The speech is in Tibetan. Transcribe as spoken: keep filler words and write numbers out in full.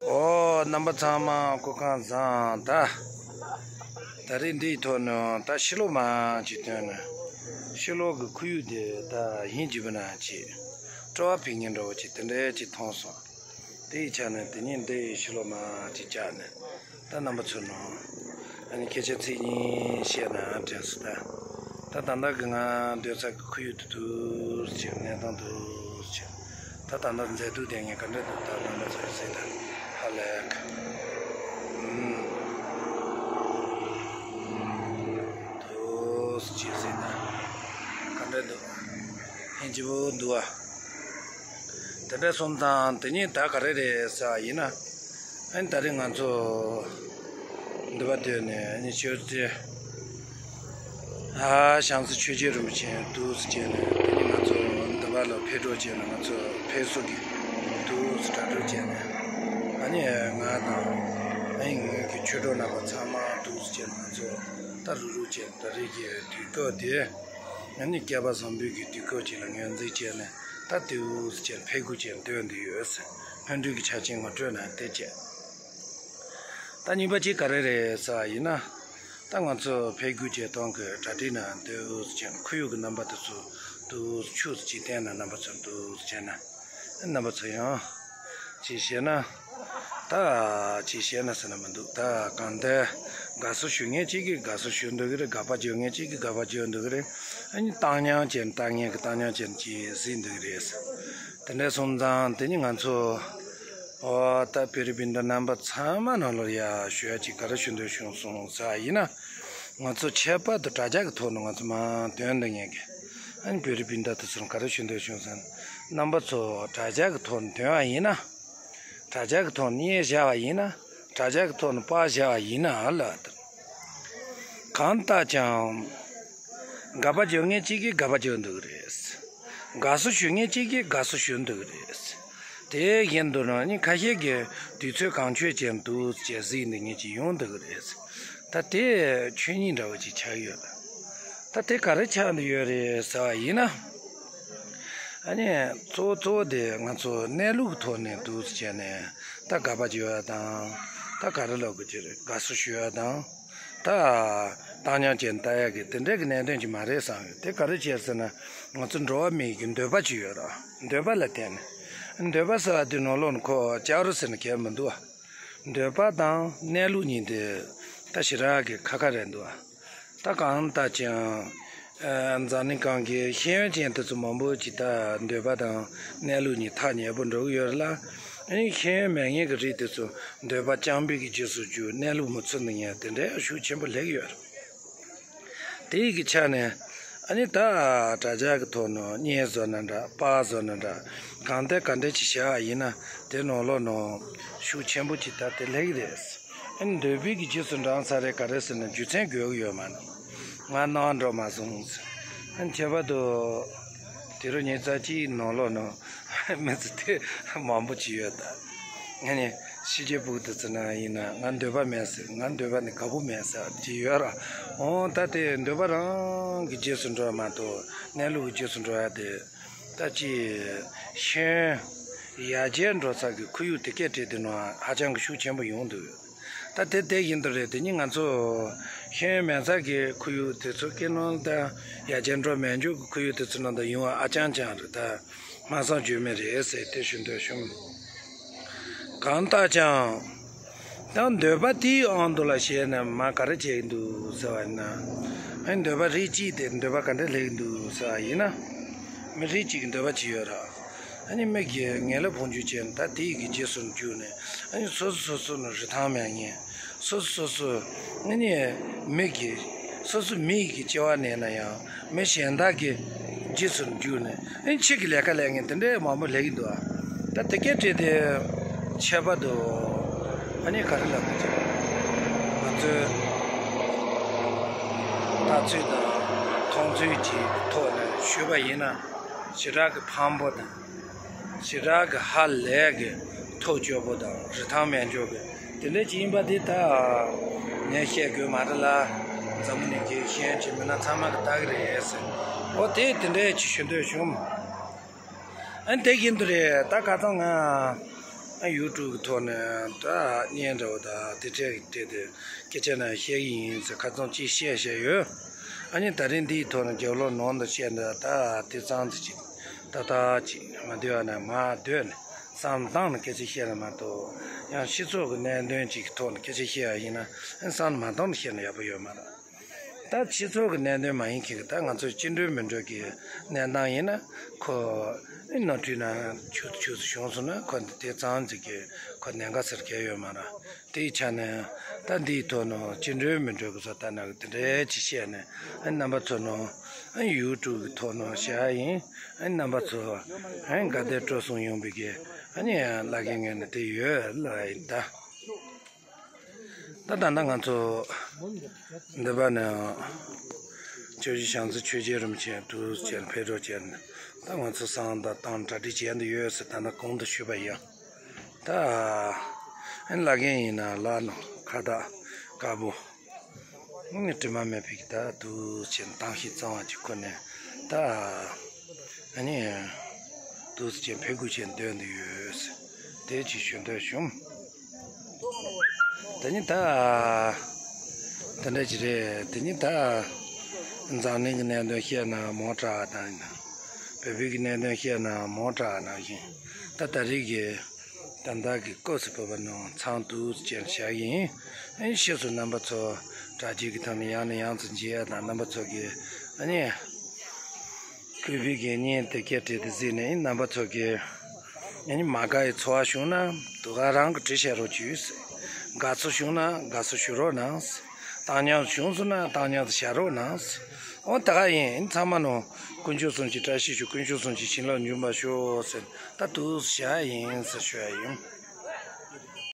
ཨོ། རྣམ་པ་ཚང་མ་སྐུ་ཁམས་བཟང་། ད་ད་རེས་འདིའི་ཐོག་ནས་ད་ཕྱི་ལོགས་མ་ཅིག་སྟོན་ན། ཕྱི་ལོགས་ཀྱི་ཁོར་ཡུག་དེ་ད་ཡིན་གྱི་མིན་ན་ཅིག་སྤྲོ་བ་འཕེལ་མཁན་འདྲ་བོ་ཅིག་དེ་འདྲའི་ཅིག་མཐོང་སོང་། དེའི་ཆ་ནས་དེ་ཉིན་འདི་ཡི་ཕྱི་ལོགས་མ་ཅིག་བཅར་ནས། ད་རྣམ་པ་ཚོ་ནང་ཨ་ནི་སྐད་ཆ་ཚིག་གཉིས་བཤད་ན་དྲན་སོང་། ད་ད་ལྟ་གི་ང་སྡོད་ས་གི་ཁོར་ཡུག་དེ་འདུག་ཟེར་གྱི་གནས་སྟངས་འདུག་ཟེར་གྱི། ད་ད་ལྟ་མཛེས་སྡུག་ལྡན་ངེས་ག་འདྲ་འདུག་ད་རྣམ་པ་ཚོས་གཟིགས་དང་། ཧ་ལས་ཀ་ཨུམ། འདུག་ཅེས་གཟིགས་དང་། ག་འདྲ་འདུག་ཧིན་ཅི་པོ་འདུག་ཨ། དེ་འདྲ་སོང་ཙང་དེ་ཉིན་ད་ག་རེ་རེད་ཟེར་བ་ཡིན་ན། ཨ་ནི་ད་རེས་ང་ཚོ་འདི་པ་སྡོད་ནས་ཨ་ནི་ཆོས་རྗེ། ཨ། བྱང་རྩེ་ཆོས་རྗེ་རིན་པོ་ཆེ་འདུག་སེ་བྱས་ནས་དེ་ནི་ང་ཚོ་འདི་པ་ལ་ཕེབས་འགྲོ་བྱས་ནས་ང་ཚོ་ཕེབས་བསུ་གི་འདུག་སེ་གྲ་སྒྲིག་བྱས་ནས། ཨ་ནི་ང་དང་ཨ་ནི་ངོས་ཀྱི་ཆོས་གྲོགས་རྣམ་པ་ཚང་མ་འདུག་སེ་བྱས་ནས་ང་ཚོ་ད་རུག་རུག་བྱས་ད་རེས་ཀྱི་དུས་སྐབས་དེ་ཨ་ནི་བསྐལ་པ་བཟང་པོའི་གི་དུས་སྐབས་ཅིག་ལ་ངོས་འཛིན་བྱས་ནས་ད་འདུག་སེ་བྱས་ཕེབས་སྒུག་བྱས་སྡོད་འདི་ཡོད་ཟེར། སྨོན་འདུན་གྱི་ཆ་རྐྱེན་ངོ་སྤྲོད་ན་དེ་བྱས། ད་གཉིས་པ་གཅིག་ག་རེ་རེད་ཟེར་བ་ཡིན་ན། ད་ང་ཚོ་ཕེབས་སྒུག་བྱེད་སྟངས་ཀྱི་གྲ་སྒྲིག་ན་འདུག་ཟེར་ཁོར་ཡུག་གི་རྣམ་པ་དེ་ཚོ་འདུག་ཆུ་ཟེར་ཅིག་བསྟན་ན་རྣམ་པ་ཚོ་འདུག་ཟེར་ན། རྣམ་པ་ཚོ་ཡང་ཅིག་བཤད་ན། ད་ཅིག་བཤད་ན་ཟེར་ན་མི་འདུག་ད་གང་ལྟར་དགའ་བསུ་ཞུ་མཁན་གཅིག་གིས་དགའ་བསུ་ཞུ་འདོད་ཀྱི་རེད། དགག་པ་བརྗོད་མཁན་གཅིག་གིས་དགག་པ་བརྗོད་འདོད་ཀྱི་རེད། ཨ་ནི་བཏང་སྙོམས་ཅན་བཏང་མཁན་གྱིས་བཏང་སྙོམས་ཅན་གྱིས་གཟིགས་འདོད་ཀྱི་རེད། དེ་འདྲ་སོང་ཙང་དེ་ནི་ང་ཚོ། ཨོ། ད་བོད་རིགས་སྤུན་ཟླ་རྣམ་པ་ཚང་མ་ནང་ལོགས་ཡ་ཞུ་ཡ་ཅིག་ག་རེ་ཞུ་འདོད་བྱུང་སོང་ཟེར་བ་ཡིན་ན། ང་ཚོ་ཁྱད་པར་དུ་དྲ་རྒྱ་གི་ཐོག་ནས་ང་ཚོ་མར་འདོན་འདོད་མཁན་གྱི་ཨ་ནི་བོད་རིགས་སྤུན་ཟླ་དེ་ཚོར་ག་རེ་ཞུ་འདོད་བྱུང་ཟེར་ན། རྣམ་པ་ཚོ་དྲ་རྒྱ་གི་ཐོག་ནས་འདོན་པ་ཡིན་ན། དྲ་རྒྱ་གི་ཐོག་ནས་བརྙན་བཞག་པ་ཡིན་ན། དྲ་རྒྱ་གི་ཐོག་ནས་པར་བཞག་པ་ཡིན་ན་ལ། གང་ལྟར་ཀྱང་། དགག་པ་བརྗོད་མཁན་གཅིག་གིས་དགག་པ་བརྗོད་འདོད་ཀྱི་རེད། དགའ་བསུ་ཞུ་མཁན་གཅིག་གིས་དགའ་བསུ་ཞུ་འདོད་ཀྱི་རེད། དེ་བཞིན་དུ་ནི་ཁ་ཤས་ཀྱིས་དུས་ཚོད་གང་ཆོད་ཅན་དུ་ཅེས་གཟིགས་འདོད་མཁན་ཅིག་ཡོང་འདོད་ཀྱི་རེད། ད་དེ་ཆོས་ཉིད་འདྲ་བོ་ཅིག་ཆགས་ཡོད་ལ། ད་དེ་ག་རེ་ཆགས་འདི་ཡོད་རེད་ཟེར་བ་ཡིན་ན། ཨ་ནི་གཙོ་བོ་གཙོ་བོ་དེ་ང་ཚོ་གནས་ལུགས་ཀྱི་ཐོག་ནས་འདུག་སེ་བྱས་ནས་ད་དགག་པ་བརྗོད་ཡ་དང་། ད་ག་རེ་ལབ་དགོས་ཀྱི་རེད། དགའ་བསུ་ཞུ་ཡ་དང་། ད་བཏང་སྙོམས་ཅན་ལྟ་ཡ་གི་དེ་འདྲའི་གི་གནད་དོན་ཅིག་མ་རེད་བསམ་ཡོད། དེ་ག་རེ་བྱས་ཟེར་ན། ང་ཚོ་འགྲོ་བ་མིའི་གི་འདོད་པ་ཅིག་ཡོད་ར། འདོད་པ་ལ་བརྟེན་ནས། འདོད་པ་ཟེར་བ་དེ་ནང་ལོགས་ནས་ཁོ་ལྕགས་རི་ཟེར་ན་གལ་མི་འདུག་བ། འདོད་པ་དང་གནས་ལུགས་གཉིས་དེ་ད་ཞེ་དྲག་གི་ཁ་ཁ་རེད་འདུག་བ། ད་གང་ལྟར་ཀྱང་། ཨ། འཛམ་གླིང་སྒང་གི་ཤེས་ཡོན་ཅན་དེ་ཚོ་མང་པོ་ཅིག་ད་འདོད་པ་དང་གནས་ལུགས་གཉིས་ཐག་ཉེ་པོ་འགྲོ་གི་ཡོད་རེད་ལ། ཨ་ནི་ཤེས་ཡོན་མེད་མཁན་གྱི་རིགས་དེ་ཚོ་འདོད་པ་རྐྱང་པའི་གི་རྗེས་སུ་རྒྱུ། གནས་ལུགས་མི་ཚོར་འདི་ངས་དེ་འདྲའི་ཤུགས་ཆེན་པོ་སླེབས་ཡོད་རེད། དེ་ཡི་གི་ཆ་ནས་ཨ་ནི་ད་དྲ་རྒྱ་གི་ཐོག་ནས་བརྙན་བཟོ་ན་འདྲ། པར་བཟོ་ན་འདྲ། གང་ལྟར་ག་འདྲ་ཅིག་བྱས་པ་ཡིན་ན་དེ་ནང་ལོགས་ནས་ཤུགས་ཆེན་པོ་ཅིག་ད་དེ་སླེབས་ཀྱི་རེད། ཨ་ནི་འདོད་པའི་གི་རྗེས་སུ་འབྲངས་ཚར་རེད། ག་རེ་ཟེར་ན་རྒྱུ་མཚན་དགོས་ཀྱི་ཡོད་མ་རེད། ང་སྣང་བ་འགྲོ་མ་སོང་། ཨ་ནི་ཁྱད་པར་དུ་དེ་རུ་ཉིན་གཅིག་གི་ནང་ལོགས་ནས་མི་ཚེ་དེ་མང་པོ་ཅིག་ཡོད་ད། ཨ་ནི་ཕྱི་རྒྱལ་ཕྲུ་གུ་དེ་ཚོ་ན་ཡིན་ན་ང་འདོད་པ་མེད་ཟེར། ང་འདོད་པ་ནི་དགའ་པོ་མེད་ཟེར་ཅིག་ཡོད་ར། འོ་ད་དེ་འདོད་པ་རང་གི་རྗེས་སུ་འགྲོ་ཡ་མ་གཏོགས་གནས་ལུགས་ཀྱི་རྗེས་སུ་འགྲོ་ཡ་དེ། ད་ཅི། ཤེས་ཡོན་ཡར་རྒྱས་འགྲོ་ས་གི་ཁོར་ཡུག་དེ་སྐད་བྲིས་དེ་ནང་ཧ་ཅང་གི་ཤུགས་ཆེན་པོ་ཡོང་འདུག་ད་དེ་དེ་བཞིན་དུ་རེད། དེ་ཉིད་ང་ཚོ་ཤེས་ཡོན་མེད་ས་གི་ཁོར་ཡུག་དེ་ཚོ་སྐྱེ་ནང་ད་ཡར་རྒྱས་འགྲོ་མེད་འཇུག་གི་ཁོར་ཡུག་དེ་ཚོ་ནང་ད་ཡོང་བ་ཨ་ཅང་ཅང་རེད། ད་སྨྲ་བསམ་བརྗོད་མེད་རེད་ཟེར་དེ་ཞུ་འདོད་བྱུང་། གང་ལྟར་ཀྱང་། ད་འདོད་པ་དེའི་དབང་དུ་ལ་བྱས་ནས་མ་ག་རེ་བྱེད་ཀྱི་འདུག་ཟེར་བ་ཡིན་ན། ཨ་ནི་འདོད་པ་རིགས་གཅིག་དེ་འདོད་པ་ག་འདྲ་སླེབས་ཀྱི་འདུག་ཟེར་བ་ཡིན་ན། མི་རིགས་གཅིག་གི་འདོད་པ་ཅིག་ཡོད་ར། ཨ་ནི་མིག་གི་ངན་ལབ་བོང་ཅུ་ཅན་ད་དེའི་གི་རྗེས་སུ་འཇུག་ནས་ཨ་ནི་སོ་སོ་སོ་སོ་ནི་རི་ཐང་མེད་ངེས། སོ་སོ་སོ་སོ་ཨ་ནི་མིག་གི་སོ་སོ་མི་ཡི་གི་སྐྱེ་བ་ནས་ན་ཡང་མི་གཞན་དག་གི་རྗེས་སུ་འཇུག་ནས་ཨ་ནི་ཕྱི་གི་ལས་ཀ་ལས་ངན་དེ་འདྲའི་མང་པོ་ལས་ཀྱི་འདུག་ཨ། ད་དེ་སྐད་བྲིས་ཏེ་ཁྱད་པར་དུ་ཨ་ནི་ག་རེ་ལབ་དགོས་ཀྱི། ང་ཚོའི་ལྟ་ཚུལ་དང་མཐོང་ཚུལ་གྱི་ཐོག་ནས་ཞུས་པ་ཡིན་ན་ཞེ་དྲག་གི་ཕངས་པོ་དང་། ཞེ་དྲག་གི་ཧ་ལས་ཀྱི་ཐོ་ཅོ་པོ་དང་རི་ཐང་མེད་འཇོག་གི་དེ་འདྲ་ཅིག་ཡིན་པ་དེ་ད་ངས་བཤད་དགོས་མ་རེད་ལ། འཛམ་བུ་གླིང་གི་ཤེས་ཡོན་ཅན་མི་སྣ་ཚང་མ་གི་ལྟ་གི་རེད་ཟེར། འོ་དེ་དེ་འདྲ་ཅིག་ཞུ་འདོད་བྱུང་། ཨ་ནི་དེ་བཞིན་དུ་རེད། ད་ཁ་སང་ང་ ཨ་ཡུ་ཊུབ་ཀྱི་ཐོག་ནས་ད་བརྙན་འདྲ་བོ་དང་དེ་འཕྲལ་གྱི་སྤྲད་དེ་སྐད་ཆ་ནང་བཤད་ཀྱི་ཡིན་ཟེར་ཁ་རྩང་གཅིག་བཤད་བཤད་ཡོད། ཨ་ནི་ད་རིང་འདིའི་ཐོག་ནས་རྒྱབ་ལོགས་ནང་དུ་བཤད་འདྲ་ད་དེ་ཙང་ཙི་ཅིག་ཏག་ཏག་ཅིག་མ་བསྡད་པ་ན་མར་སྡོད་ནས་བསམ་བཏང་ནས་སྐད་ཆ་བཤད་ན་མ་གཏོགས། ཡང་སྤྱི་ཚོགས་ཀྱི་གནད་དོན་ཅིག་གི་ཐོག་ནས་སྐད་ཆ་བཤད་པ་ཡིན་ན་ཨ་བསམ་མ་བཏང་ནས་བཤད་ན་ཡག་པོ་ཡོད་མ་རེད། ད་སྤྱི་ཚོགས་ཀྱི་གནད་དོན་མ་ཡིན་མཁན་གྱི་ད་ང་ཚོ་བཅིངས་འགྲོལ་མི་འགྲོ་གི་གནས་སྟངས་ཡིན་ན། ཁོ་ཨེ་ནོར་འཁྲུལ་ན་ཆུ་ཆུ་ཚོད་བྱུང་སོང་ན་ཁོ་འདི་དེ་ཙང་ཙི་གི་ཁོ་གནད་འགག་ཟེར་གལ་ཡོད་མ་རེད། དེའི་ཆ་ནས་ད་འདིའི་ཐོག་ནས་བཅིངས་འགྲོལ་མི་འགྲོ་གི་བཟོ་ལྟ་ན་གི་དེ་འདྲའི་ཅིག་བཤད་ནས་ཨེ་རྣམ་པ་ཚོ་ནང་ཨེ་ཡུ་ཊུབ་ཀྱི་ཐོག་ནས་བཤད་ཡིན། ཨེ་རྣམ་པ་ཚོ་ཨེ་དགའ་བདེ་སྤྲོ་གསུམ་ཡོང་བའི་གི་ཨ་ནི་བླ་རྒན་ངོས་ནས་དེ་ཡོད་ལ་ཡིན་ད། ད་ད་ལྟ་ང་ཚོ་འདི་པ་ནས་ཇོ་བོ་རྗེ་བྱང་རྩེ་ཆོས་རྗེ་རིན་པོ་ཆེ་འདུག་ཅེས་ཕེབས་འགྲོ་བྱས་ནས་ད་ང་ཚོ་བསང་དང་བཏང་གྲ་སྒྲིག་བྱས་འདི་ཡོད་ཟེར་ད་ལྟ་གོང་དུ་ཞུས་པ་ཡིན། ད་ཨེ་བླ་རྒན་ཡིན་ན་ལག་ནང་ཁ་བཏགས་དཀར་པོ། ངས་དྲི་མ་མེད་པའི་ད་འདུག་ཅེས་གཏམ་ཤིང་གཙང་བ་ཅིག་ཁུར་ནས་ད་ཨ་ནི་འདུག་ཅེས་ཕེབས་དགོས་ཅེས་འདོད་འདི་ཡོད། དེ་ཅིག་ཞུ་འདོད་བྱུང་། དེ་ནི་ད་དེ་འདྲ་ཅིག་རེད། དེ་ནི་ད་འཛམ་གླིང་གི་གནད་དོན་བཤད་ན་མང་དྲགས་དང་། བོད་པའི་གི་གནད་དོན་བཤད་ན་མང་དྲགས་ནང་བཞིན་ད་ད་རེས་ཀྱི་ད་ལྟ་གི་སྐབས་སུ་བབས་པ་ནང་མཚམས་འདུག་ཅེས་བྱ་ཡིན། ཨེ་ཕྱིས་སུ་རྣམ་པ་ཚོ་དྲ་རྒྱའི་གི་ཐོག་ནས་ཡང་ནས་ཡང་དུ་མཇལ་ཡ་དང་རྣམ་པ་ཚོ་གི་ཨ་ནི་གུས་པའི་གི་བརྙན་དེ་སྐད་བྲིས་ཏེ་གཟིགས་ནས་རྣམ་པ་ཚོ་གི་ཨ་ནི་མ་དགའ་བའི་ཚོར་བ་བྱུང་ན་དུ་ག་རང་གི་བྲིས་བཞག་རོགས་གྱིས། དགའ་ཚོར་བྱུང་ན་དགའ་ཚོར་ཞུ་རོགས་གནང་། བཏང་སྙོམས་བྱུང་སོང་ན་བཏང་སྙོམས་དུ་བཞག་རོགས་གནང་། འོ་ད་ག་ཡིན་ཚང་མ་ནང་དཀོན་མཆོག་གསུམ་གྱི་བཀྲ་ཤིས་ཤོག་དཀོན་མཆོག་གསུམ་གྱི་བྱིན་རླབས་འབྱུང་བར་ཤོག་ཟེར་ད་འདུག་བྱ་ཡིན་ཟེར་ཞུ་ཡ་ཡིན།